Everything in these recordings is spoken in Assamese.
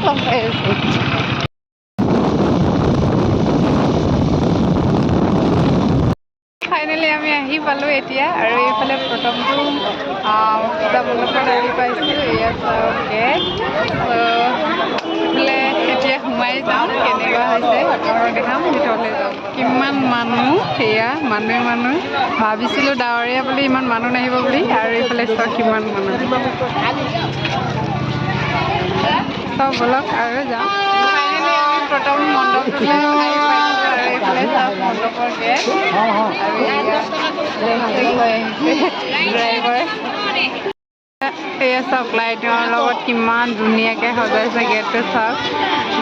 লগ পাই আছোঁ। ফাইনেলি আমি আহি পালোঁ এতিয়া আৰু এইফালে প্ৰথমটো পূজা মণ্ডপত আহি পাইছোঁ। এয়া চাওক গেট। এইফালে এতিয়া সোমাই যাওঁ, কেনেকুৱা হৈছে আপোনালোকক দেখাম। ভিতৰলৈ যাওঁ। কিমান মানুহ! সেয়া মানুহে মানুহ। ভাবিছিলোঁ ডাৱৰীয়া বুলি ইমান মানুহ নাহিব বুলি। আৰু এইফালে চাওক কিমান মানুহ। চাওক, ব'লক আৰু যাওঁ। ফাইনেলি আমি প্ৰথম মণ্ডপটোলৈ আহি পাইছোঁ আৰু এইফালে চাওক মণ্ডপৰ গেট। আৰু এয়া লৈ আহিছে ড্ৰাইভাৰ। এয়া চাওক, লাইটৰ লগত কিমান ধুনীয়াকৈ সজাইছে গেটটো চাওক।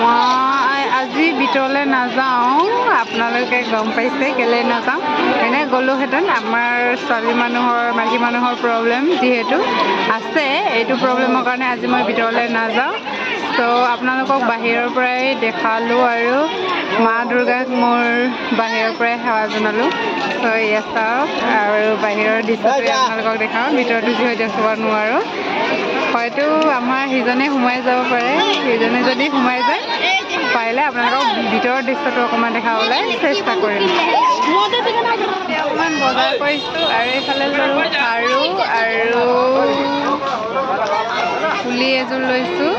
মই আজি ভিতৰলৈ নাযাওঁ, আপোনালোকে গম পাইছে কেলৈ নাযাওঁ। এনে গ'লোহেঁতেন, আমাৰ ছোৱালী মানুহৰ, মাইকী মানুহৰ প্ৰব্লেম যিহেতু আছে, এইটো প্ৰব্লেমৰ কাৰণে আজি মই ভিতৰলৈ নাযাওঁ। ত' আপোনালোকক বাহিৰৰ পৰাই দেখালোঁ আৰু মা দুৰ্গাক মোৰ বাহিৰৰ পৰাই সেৱা জনালোঁ। ত' এয়া চাওক, আৰু বাহিৰৰ দৃশ্যটোৱে আপোনালোকক দেখাওঁ। ভিতৰতো যিহেতু দেখুৱাব নোৱাৰোঁ, হয়তো আমাৰ সিজনে সোমাই যাব পাৰে। সিজনে যদি সোমাই যায়, পাৰিলে আপোনালোকক ভিতৰৰ দৃশ্যটো অকণমান দেখাবলৈ চেষ্টা কৰিম। এতিয়া অকণমান বজাৰ কৰিছোঁ আৰু এইফালে ল'লোঁ খাৰু আৰু ফুলি এযোৰ লৈছোঁ।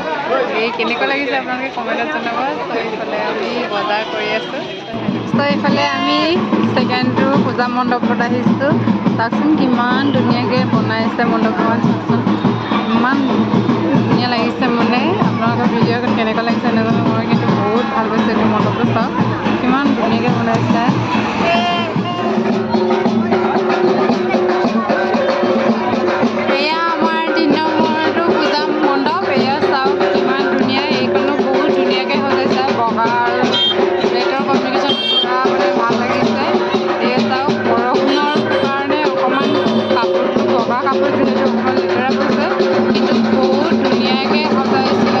এই কেনেকুৱা লাগিছে আপোনালোকে কমেণ্টত জনাব। ত' এইফালে আমি বজাৰ কৰি আছোঁ। ত' এইফালে আমি ছেকেণ্ডটো পূজা মণ্ডপত আহিছোঁ। চাওকচোন, কিমান ধুনীয়াকৈ বনাইছে মণ্ডপখন। চাওকচোন, ইমান ধুনীয়া লাগিছে। মানে আপোনালোকৰ ভিডিঅ' কেনেকুৱা লাগিছে নাজানো, মই কিন্তু বহুত ভাল পাইছোঁ এইটো মণ্ডপটো। চাওক, কিমান ধুনীয়াকৈ বনাইছে। এয়া আমাৰ 3 নম্বৰটো পূজা মণ্ডপ। এয়া চাওক, কিমান ধুনীয়া। এইখনো বহুত ধুনীয়াকৈ সজাইছে। বগা আৰু ৰেডৰ কম্বিনেশ্যন পূৰা মানে ভাল লাগিছে। এয়া চাওক, বৰষুণৰ কাৰণে অকণমান কাপোৰটো, বগা কাপোৰ যিহেতু, অকণমান লেতেৰা হৈছে, কিন্তু বহুত ধুনীয়াকৈ সজাইছে।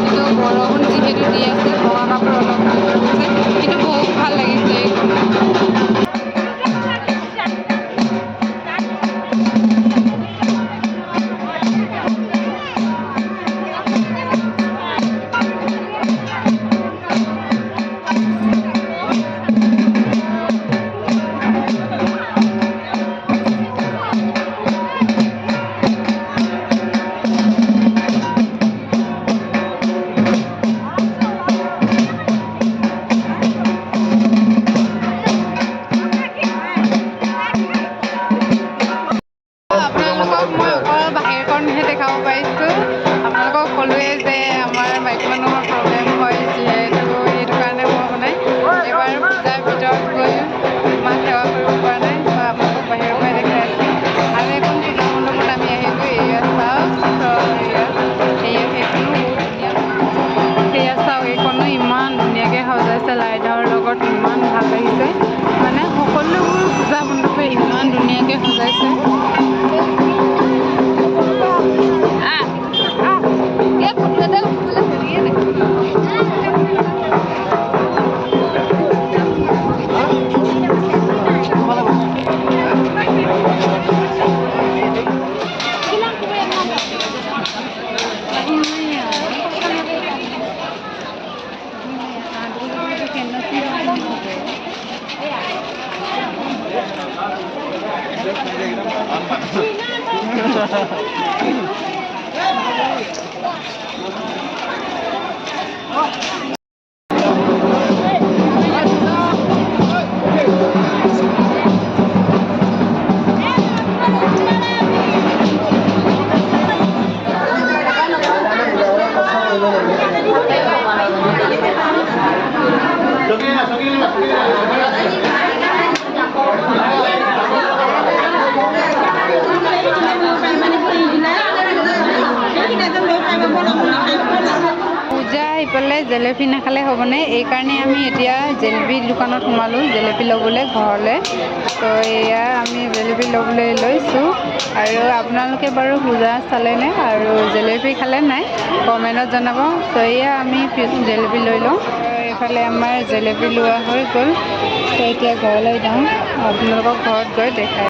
কিন্তু বৰষুণ যিহেতু দি আছে, বগা কাপোৰ অলপ লেতেৰা হৈছে, কিন্তু বহুত ভাল লাগিছে এইখন। আপোনালোকক মই অকল বাহিৰখনহে দেখাব পাৰিছোঁ। আপোনালোকক ক'লোৱে যে আমাৰ মাইকী মানুহৰ প্ৰব্লেম হয় যিহেতু, সেইটো কাৰণে মই মানে এবাৰ পূজাৰ ভিতৰত গৈ মাক সেৱা কৰিব পৰা নাই। ত' আপোনালোকক বাহিৰৰ পৰাই দেখাই আছোঁ। আৰু এখন পূজা মণ্ডপত আমি আহিলোঁ। এয়া চাওক। ত' এয়া সেইখনো বহুত ধুনীয়া। সেয়া চাওক, এইখনো ইমান ধুনীয়াকৈ সজাইছে লাইটৰ লগত, ইমান ভাল লাগিছে। মানে সকলোবোৰ পূজা মণ্ডপে ইমান ধুনীয়াকৈ সজাইছে। পূজা ইফালে জেলেপি নাখালে হ'বনে? এইকাৰণে আমি এতিয়া জেলেপি দোকানত সোমালোঁ জেলেপি ল'বলৈ ঘৰলৈ। তো এয়া আমি জেলেপি ল'বলৈ লৈছোঁ। আৰু আপোনালোকে বাৰু পূজা চালেনে আৰু জেলেপি খালে নাই, কমেণ্টত জনাব। তো এয়া আমি জেলেপি লৈ লওঁ। আৰু এইফালে আমাৰ জেলেপি লোৱা হৈ গ'ল। তো এতিয়া ঘৰলৈ যাওঁ, আপোনালোকক ঘৰত গৈ দেখাই